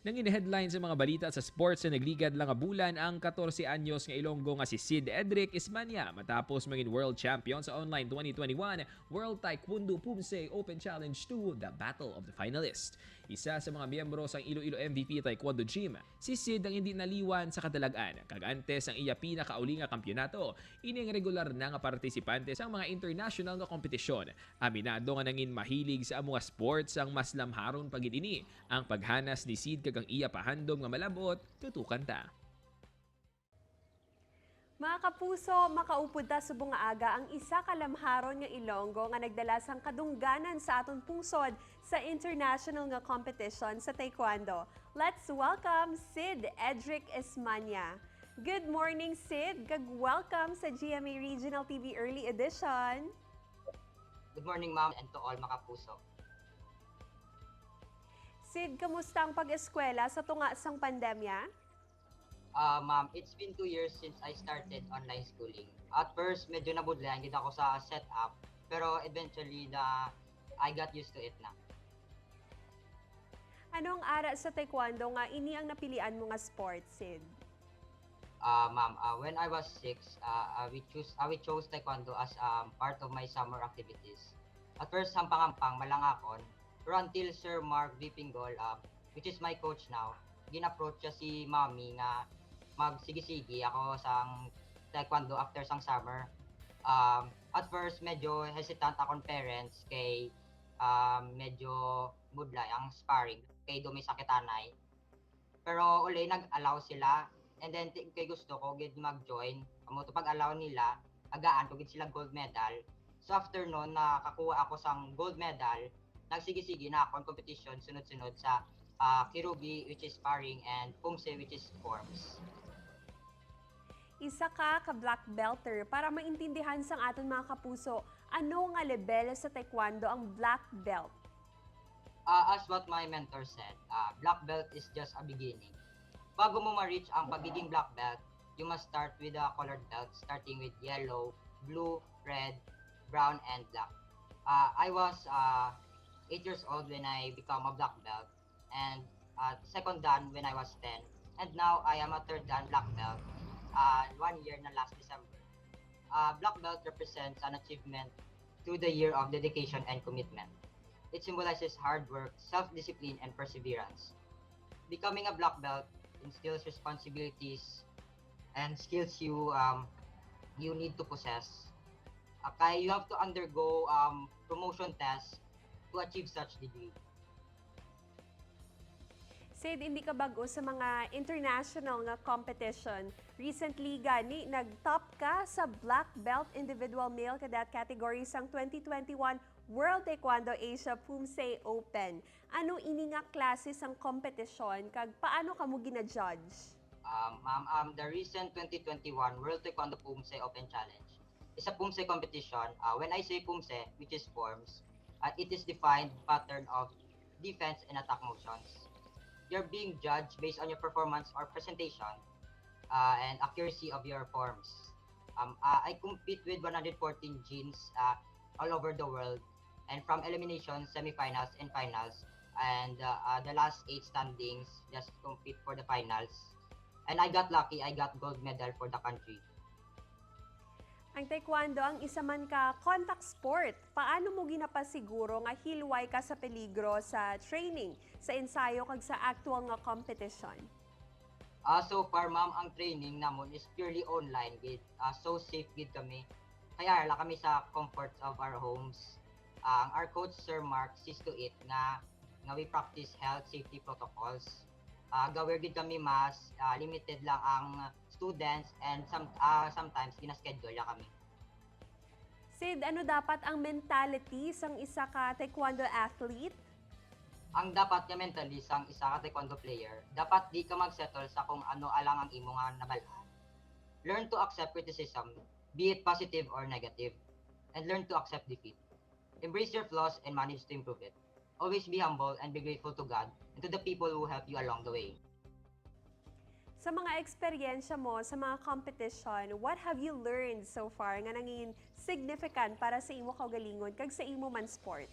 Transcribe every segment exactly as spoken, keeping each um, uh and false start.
Nangin headline sa mga balita sa sports sa nagligad lang nga bulan ang katorse anyos nga Ilonggo nga si Sid Edric Ismania matapos mangin world champion sa online twenty twenty-one World Taekwondo Pumse Open Challenge two, The Battle of the Finalists. Isa sa mga miyembro sang Iloilo M V P Taekwondo Gym, si Sid ang hindi naliwan sa kadalag-an, kag antes ang iya pinakauli nga kampiyonato, ini ang regular na nga partisipante sa mga international nga kompetisyon. Aminado nga nangin mahilig sa amo nga sports ang mas lamharon pa gid ini. Ang paghanas ni Sid kag ang iya pahandom nga malab-ot, tutukan ta. Mga kapuso, makaupod ta subong nga aga ang isa ka lamharon nga Ilonggo nga nagdala sang kadungganan sa aton pungsod sa international nga competition sa taekwondo. Let's welcome Sid Edric Esmania. Good morning, Sid, kag welcome sa G M A Regional T V Early Edition. Good morning, ma'am, and to all mga kapuso. Sid, kamusta ang pag-eskwela sa tunga sang pandemya? Ah, ma'am, it's been two years since I started online schooling. At first, medyo nabudlayan gid ako sa setup, pero eventually na I got used to it na. Ano ang ara sa taekwondo nga ini ang napilian mo nga sport, Sid? Ah, ma'am, ah, when I was six, ah, ah, we choose, ah, we chose taekwondo as um, part of my summer activities. At first, hampang-hampang, malangakon. Pero until Sir Mark V. Pinggol, ah, which is my coach now, gin-approach siya si Mommy nga magsigi-sigi ako sang taekwondo after sang summer. Um, at first, medyo hesitant akong parents kay um, medyo budlay ang sparring kay do may sakit anay. Pero uli nag-allow sila. And then ti- kay gusto ko gid mag-join. Amo to pag-allow nila, agaan ko gid sila gold medal. So after nun, nakakuha ako sang gold medal. Nagsige-sige na ako ang competition sunod-sunod sa ah, Kirugi, which is sparring, and Pumse, which is forms. Isa ka ka black belter. Para maintindihan sang aton mga kapuso, ano nga level sa taekwondo ang black belt? Uh, as what my mentor said, uh, black belt is just a beginning. Bago mo ma-reach ang pagiging black belt, you must start with the colored belt, starting with yellow, blue, red, brown, and black. Uh, I was uh, eight years old when I become a black belt, and uh, second dan when I was ten. And now I am a third dan black belt, uh, one year na last December. Uh, black belt represents an achievement through the year of dedication and commitment. It symbolizes hard work, self-discipline, and perseverance. Becoming a black belt instills responsibilities and skills you um, you need to possess. Uh, kaya you have to undergo um, promotion tests to achieve such degree. Sid, hindi ka bag-o sa mga international nga competition. Recently gani, nag-top ka sa black belt individual male cadet category sang twenty twenty-one World Taekwondo Asia Pumse Open. Ano ini nga klase sang kompetisyon kag paano kamo gina-judge? Um, ma'am, um, the recent twenty twenty-one World Taekwondo Pumse Open Challenge is a Pumse competition. Uh, when I say Pumse, which is forms, uh, it is defined pattern of defense and attack motions. You're being judged based on your performance or presentation uh, and accuracy of your forms. Um, uh, I compete with one hundred fourteen gyms uh, all over the world, and from elimination, semifinals, and finals, and uh, uh, the last eight standings just compete for the finals. And I got lucky, I got gold medal for the country. Ang taekwondo ang isa man ka contact sport. Paano mo ginapasiguro nga hilway ka sa peligro sa training, sa ensayo kag sa actual nga competition? Ah, so far, ma'am, ang training namon is purely online gid. Ah, so safe gid kami. Kaya la kami sa comforts of our homes. Ah, ang our coach, Sir Mark, sees to it nga nga we practice health safety protocols. Ah, ga-wear gid kami mask, ah, limited lang ang students, and some ah, sometimes gina-schedule la kami. Sid, ano dapat ang mentality sang isa ka taekwondo athlete? Ang dapat nga mentality sang isa ka taekwondo player, dapat di ka mag-settle sa kung ano alang ang imo nga nabal-an. Learn to accept criticism, be it positive or negative, and learn to accept defeat. Embrace your flaws and manage to improve it. Always be humble and be grateful to God and to the people who help you along the way. Sa mga eksperyensya mo sa mga competition, what have you learned so far nga nangin significant para sa imo kaugalingon kag sa imo man sport?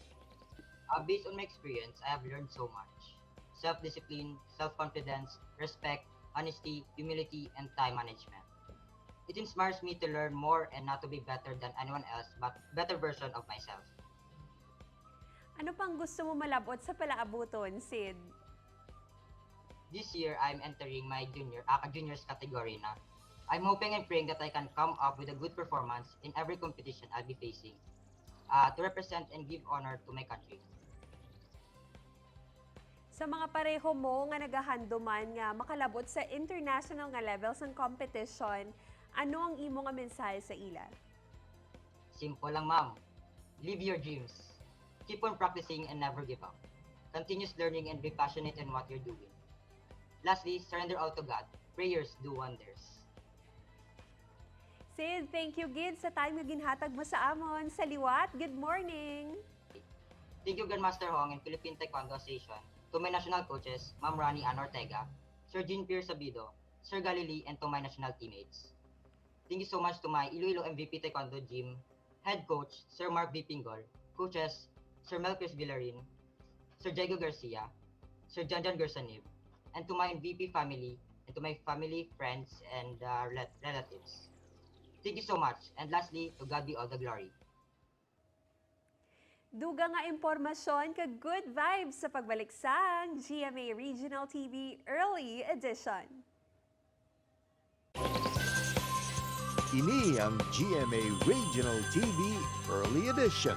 Uh, based on my experience, I have learned so much. self-discipline, self-confidence, respect, honesty, humility, and time management. It inspires me to learn more and not to be better than anyone else, but better version of myself. Ano pang gusto mo malabot sa palaabuton, Sid? This year, I'm entering my junior, ah, juniors category na. I'm hoping and praying that I can come up with a good performance in every competition I'll be facing, uh, to represent and give honor to my country. Sa mga pareho mo nga nagahanduman nga makalabot sa international nga level sang competition, ano ang imo nga mensahe sa ila? Simple lang, ma'am. Live your dreams. Keep on practicing and never give up. Continuous learning and be passionate in what you're doing. Lastly, surrender all to God. Prayers do wonders. Sid, thank you gid sa time nga ginhatag mo sa amon. Sa liwat, good morning! Thank you, Grandmaster Hong and Philippine Taekwondo Association, to my national coaches, Ma'am Rani Ann Ortega, Sir Jean Pierre Sabido, Sir Galili, and to my national teammates. Thank you so much to my Iloilo M V P Taekwondo Gym head coach, Sir Mark V Pinggol, coaches, Sir Melchis Villarin, Sir Diego Garcia, Sir Janjan Gersanib, and to my M V P family, and to my family, friends, and uh, rel- relatives. Thank you so much. And lastly, to God be all the glory. Dugang nga impormasyon kag good vibes sa pagbalik sang G M A Regional T V Early Edition. Ini ang G M A Regional T V Early Edition.